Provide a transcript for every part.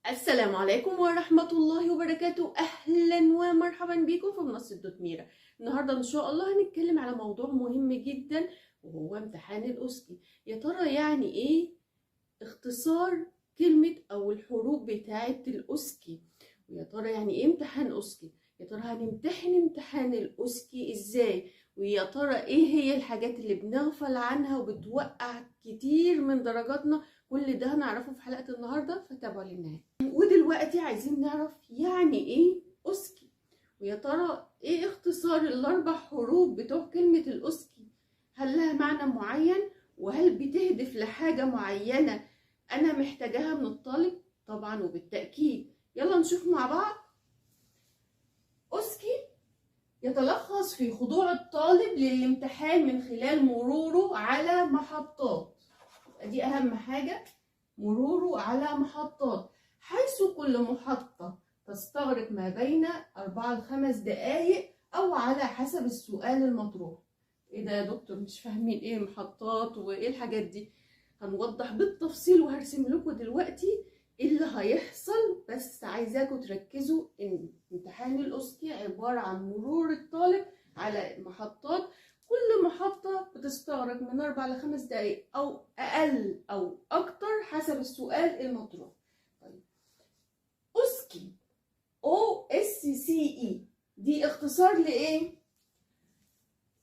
السلام عليكم ورحمة الله وبركاته. أهلا ومرحبا بكم في منصة دوت ميرا. النهاردة إن شاء الله هنتكلم على موضوع مهم جدا، وهو امتحان ال OSCE. يا ترى يعني إيه اختصار كلمة أو الحروف بتاعة ال OSCE؟ ويا ترى يعني إيه امتحان OSCE؟ يا ترى هنمتحن امتحان ال OSCE إزاي؟ ويا ترى إيه هي الحاجات اللي بنغفل عنها وبتوقع كتير من درجاتنا؟ كل ده هنعرفه في حلقة النهاردة، فتابعوا للنهاية. ودلوقتي عايزين نعرف يعني ايه OSCE، ويا ترى ايه اختصار الاربع حروف بتوع كلمة ال OSCE؟ هل لها معنى معين؟ وهل بتهدف لحاجة معينة انا محتاجاها من الطالب؟ طبعا وبالتأكيد. يلا نشوف مع بعض. OSCE يتلخص في خضوع الطالب للامتحان من خلال مروره على محطات. دي أهم حاجة، مروره على محطات، حيث كل محطة تستغرق ما بين 4 ل 5 دقايق أو على حسب السؤال المطروح. إيه ده يا دكتور؟ مش فاهمين إيه محطات وإيه الحاجات دي؟ هنوضح بالتفصيل وهرسم لكم دلوقتي إيه اللي هيحصل، بس عايزاكم تركزوا إن امتحان الأوسكي عبارة عن مرور الطالب على محطات، كل محطة بتستغرق من 4 ل 5 دقايق أو أقل أو أكتر حسب السؤال المطروح. طيب OSCE، OSCE، دي اختصار لإيه؟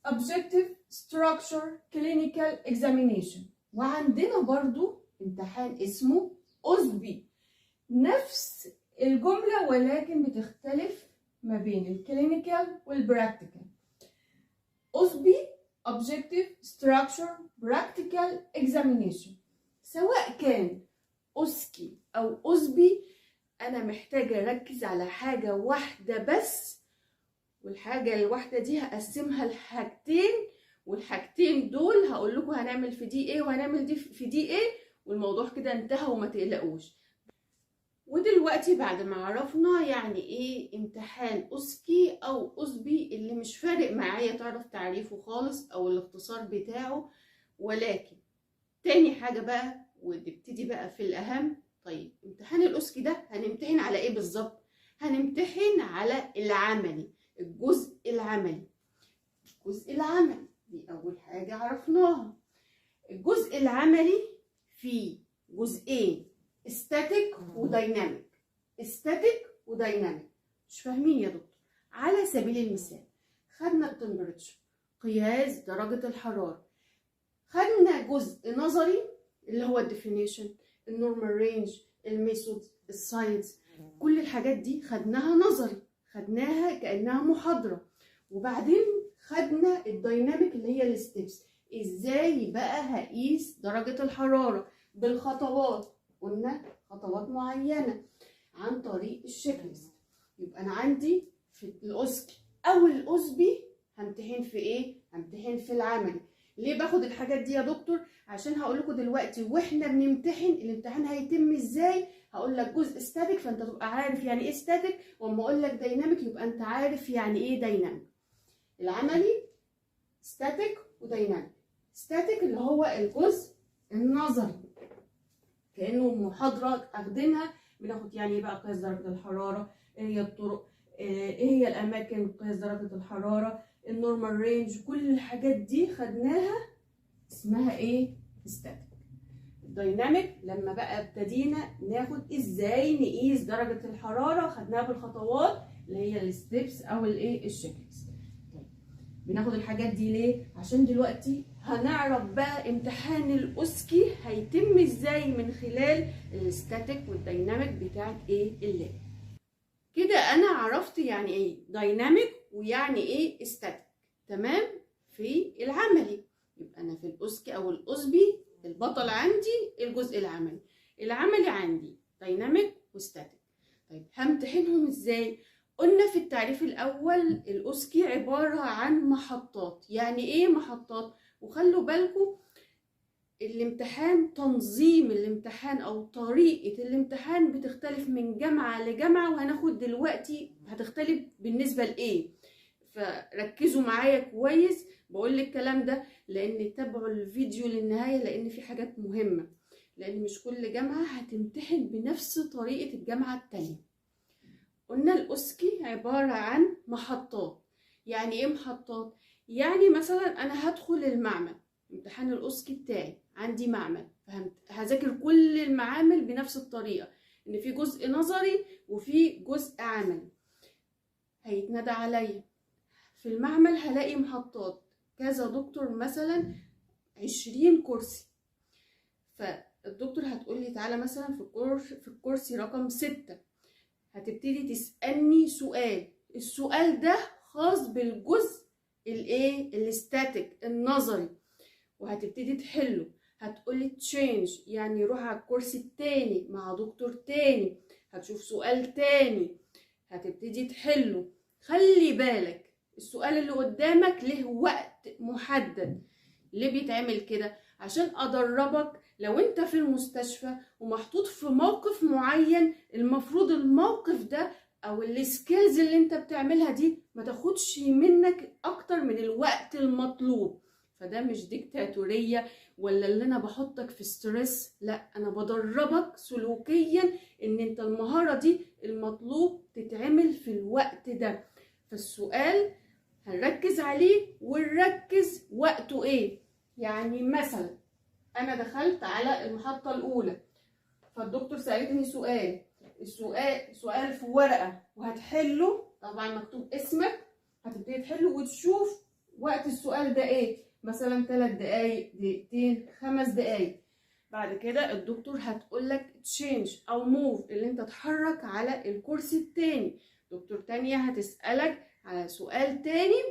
Objective Structure Clinical Examination. وعندنا برضو امتحان اسمه OSPE، نفس الجملة ولكن بتختلف ما بين ال clinical وال practical. OSPE Objective Structure Practical Examination. سواء كان OSCE أو OSPE، أنا محتاجة أركز على حاجة واحدة بس، والحاجة الواحدة دي هقسمها لحاجتين، والحاجتين دول هقول لكم هنعمل في دي إيه وهنعمل دي في دي إيه، والموضوع كده انتهى وما تقلقوش. ودلوقتي بعد ما عرفنا يعني ايه امتحان OSCE او OSPE، اللي مش فارق معايا تعرف تعريفه خالص او الاختصار بتاعه، ولكن تاني حاجة بقى ونبتدي بقى في الاهم. طيب امتحان ال OSCE ده هنمتحن على ايه بالظبط؟ هنمتحن على العملي، الجزء العملي. الجزء العملي دي اول حاجة عرفناها. الجزء العملي فيه جزئين، static و dynamic. static و dynamic. مش فاهمين يا دكتور؟ على سبيل المثال خدنا ال temperature، قياس درجة الحرارة، خدنا جزء نظري اللي هو ال definition، ال normal range، ال method، ال sites، كل الحاجات دي خدناها نظري، خدناها كأنها محاضرة. وبعدين خدنا ال dynamic اللي هي ال steps، ازاي بقى هقيس درجة الحرارة بالخطوات، قلنا خطوات معينة عن طريق ال checklist. يبقى أنا عندي في ال OSCE أو ال OSPE همتحن في إيه؟ همتحن في العملي. ليه باخد الحاجات دي يا دكتور؟ عشان هقول لكم دلوقتي واحنا بنمتحن الامتحان هيتم إزاي. هقول لك جزء static فأنت تبقى عارف يعني إيه static، وأما أقول لك dynamic يبقى أنت عارف يعني إيه dynamic. العملي static و dynamic. static اللي هو الجزء النظري، كأنه محاضرة أخدينها، بناخد يعني ايه بقى قياس درجة الحرارة، ايه هي الطرق، ايه هي الأماكن قياس درجة الحرارة، ال normal range، كل الحاجات دي خدناها اسمها ايه؟ static. ال dynamic لما بقى ابتدينا ناخد ازاي نقيس درجة الحرارة، خدناها بالخطوات اللي هي ال steps او الايه ال checklist. طيب بناخد الحاجات دي ليه؟ عشان دلوقتي هنعرف بقى امتحان ال OSCE هيتم ازاي من خلال ال static وال dynamic بتاعت ايه ال lab. كده انا عرفت يعني ايه dynamic ويعني ايه static، تمام؟ في العملي. يبقى انا في ال OSCE او ال OSPE البطل عندي الجزء العملي. العملي عندي dynamic و static. طيب همتحنهم ازاي؟ قلنا في التعريف الاول ال OSCE عبارة عن محطات. يعني ايه محطات؟ وخلوا بالكم الامتحان، تنظيم الامتحان او طريقة الامتحان بتختلف من جامعة لجامعة، وهناخد دلوقتي هتختلف بالنسبة لايه، فركزوا معايا كويس بقول الكلام ده لان تابعوا الفيديو للنهاية لان في حاجات مهمة. لان مش كل جامعة هتمتحن بنفس طريقة الجامعة التانية. قلنا ال OSCE عبارة عن محطات. يعني ايه محطات؟ يعني مثلا انا هدخل المعمل، امتحان ال OSCE بتاعي عندي معمل، فهمت؟ هذاكر كل المعامل بنفس الطريقة، ان في جزء نظري وفي جزء عملي. هيتندى عليا في المعمل، هلاقي محطات كذا دكتور، مثلا 20 كرسي، فالدكتور هتقولي تعالى مثلا في الكرسي رقم 6، هتبتدي تسألني سؤال، السؤال ده خاص بالجزء الايه؟ ال static النظري، وهتبتدي تحله. هتقولي change، يعني روح على الكرسي التاني مع دكتور تاني، هتشوف سؤال تاني هتبتدي تحله. خلي بالك السؤال اللي قدامك له وقت محدد. ليه بيتعمل كده؟ عشان ادربك لو انت في المستشفى ومحطوط في موقف معين، المفروض الموقف ده او ال skills اللي انت بتعملها دي ما تاخدش منك اكتر من الوقت المطلوب. فده مش ديكتاتورية ولا اللي انا بحطك في stress، لا، انا بدربك سلوكيا ان انت المهارة دي المطلوب تتعمل في الوقت ده. فالسؤال هنركز عليه ونركز وقته ايه. يعني مثلا انا دخلت على المحطة الاولى، فالدكتور سألتني سؤال، السؤال سؤال في ورقة وهتحله، طبعا مكتوب اسمك، هتبتدي تحله وتشوف وقت السؤال ده ايه، مثلا 3 دقايق، دقيقتين، 5 دقايق. بعد كده الدكتور هتقولك change او move، اللي انت تتحرك على الكرسي التاني. دكتور تانية هتسألك على سؤال تاني،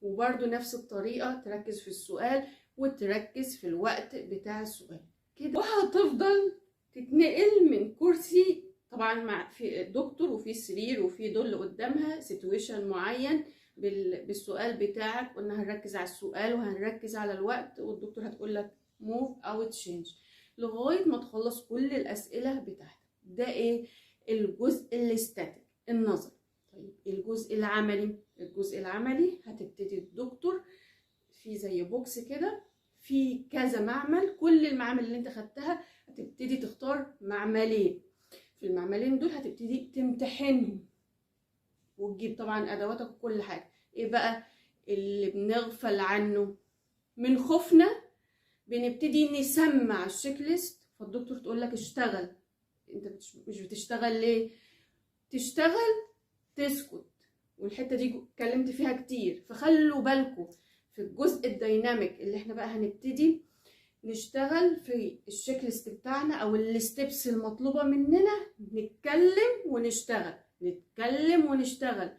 وبرده نفس الطريقة، تركز في السؤال وتركز في الوقت بتاع السؤال كده. وهتفضل تتنقل من كرسي، طبعا مع في دكتور وفي سرير وفي دول قدامها situation معين بالسؤال بتاعك. قلنا هنركز على السؤال وهنركز على الوقت، والدكتور هتقول لك move او change لغاية ما تخلص كل الاسئلة بتاعتك. ده ايه؟ الجزء ال static النظري. طيب الجزء العملي، الجزء العملي هتبتدي الدكتور في زي box كده في كذا معمل، كل المعامل اللي انت خدتها هتبتدي تختار معملين، في المعملين دول هتبتدي تمتحنهم وتجيب طبعا ادواتك وكل حاجة. ايه بقى اللي بنغفل عنه؟ من خوفنا بنبتدي نسمع ال checklist، فالدكتور تقول لك اشتغل، انت مش بتشتغل ليه؟ تشتغل تسكت، والحتة دي اتكلمت فيها كتير. فخلوا بالكم في الجزء ال dynamic اللي احنا بقى هنبتدي نشتغل في ال checklist بتاعنا او ال steps المطلوبة مننا، نتكلم ونشتغل، نتكلم ونشتغل.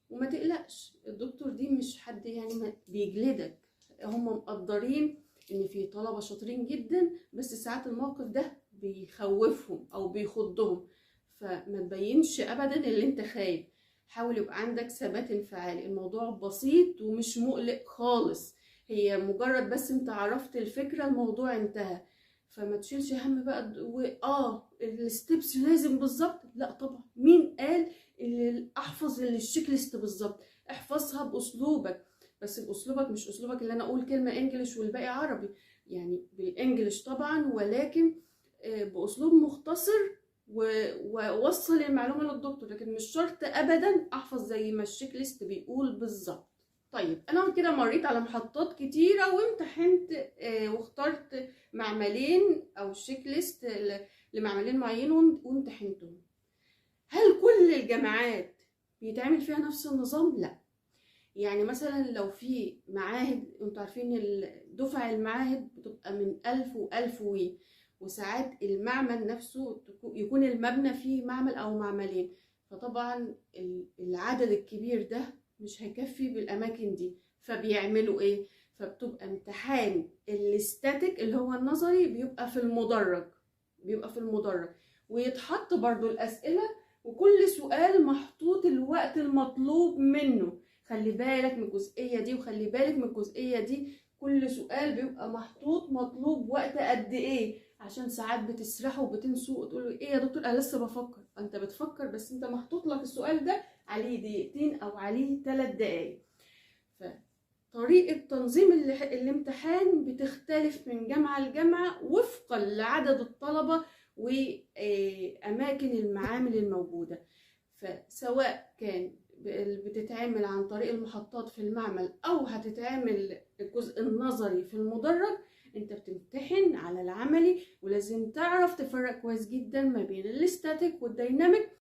وما تقلقش، الدكتور دي مش حد يعني بيجلدك، هم مقدرين ان في طلبه شاطرين جدا، بس ساعات الموقف ده بيخوفهم او بيخضهم، فما تبينش ابدا اللي انت خايف. حاول يبقى عندك ثبات انفعالي، الموضوع بسيط ومش مقلق خالص، هي مجرد بس انت عرفت الفكرة الموضوع انتهى. فما تشيلش هم بقى ال steps لازم بالظبط، لا طبعا، مين قال اللي احفظ ال checklist بالظبط؟ احفظها باسلوبك، بس باسلوبك مش اسلوبك اللي انا اقول كلمة English والباقي عربي، يعني بال English طبعا، ولكن باسلوب مختصر ووصل المعلومة للدكتور، لكن مش شرط ابدا احفظ زي ما ال checklist بيقول بالظبط. طيب انا كده مريت على محطات كتيرة وامتحنت واخترت معملين او checklist لمعملين معينين وامتحنتهم. هل كل الجامعات بيتعمل فيها نفس النظام؟ لا. يعني مثلا لو في معاهد، انتوا عارفين دفع المعاهد بتبقى من 1000 و1000 وساعات المعمل نفسه يكون المبنى فيه معمل او معملين، فطبعا العدد الكبير ده مش هيكفي بالاماكن دي، فبيعملوا ايه؟ فبتبقى امتحان ال static اللي هو النظري بيبقى في المدرج، بيبقى في المدرج، ويتحط برضو الاسئلة، وكل سؤال محطوط الوقت المطلوب منه. خلي بالك من الجزئية دي وخلي بالك من الجزئية دي، كل سؤال بيبقى محطوط مطلوب وقت قد ايه، عشان ساعات بتسرحوا وبتنسوا وتقولوا ايه يا دكتور انا لسه بفكر. انت بتفكر بس انت محطوط لك السؤال ده عليه دقيقتين او عليه 3 دقايق. طريقة تنظيم الامتحان بتختلف من جامعة لجامعة وفقا لعدد الطلبة وأماكن المعامل الموجودة. فسواء كان بتتعمل عن طريق المحطات في المعمل أو هتتعمل الجزء النظري في المدرج، انت بتمتحن على العملي، ولازم تعرف تفرق كويس جدا ما بين ال static وال dynamic.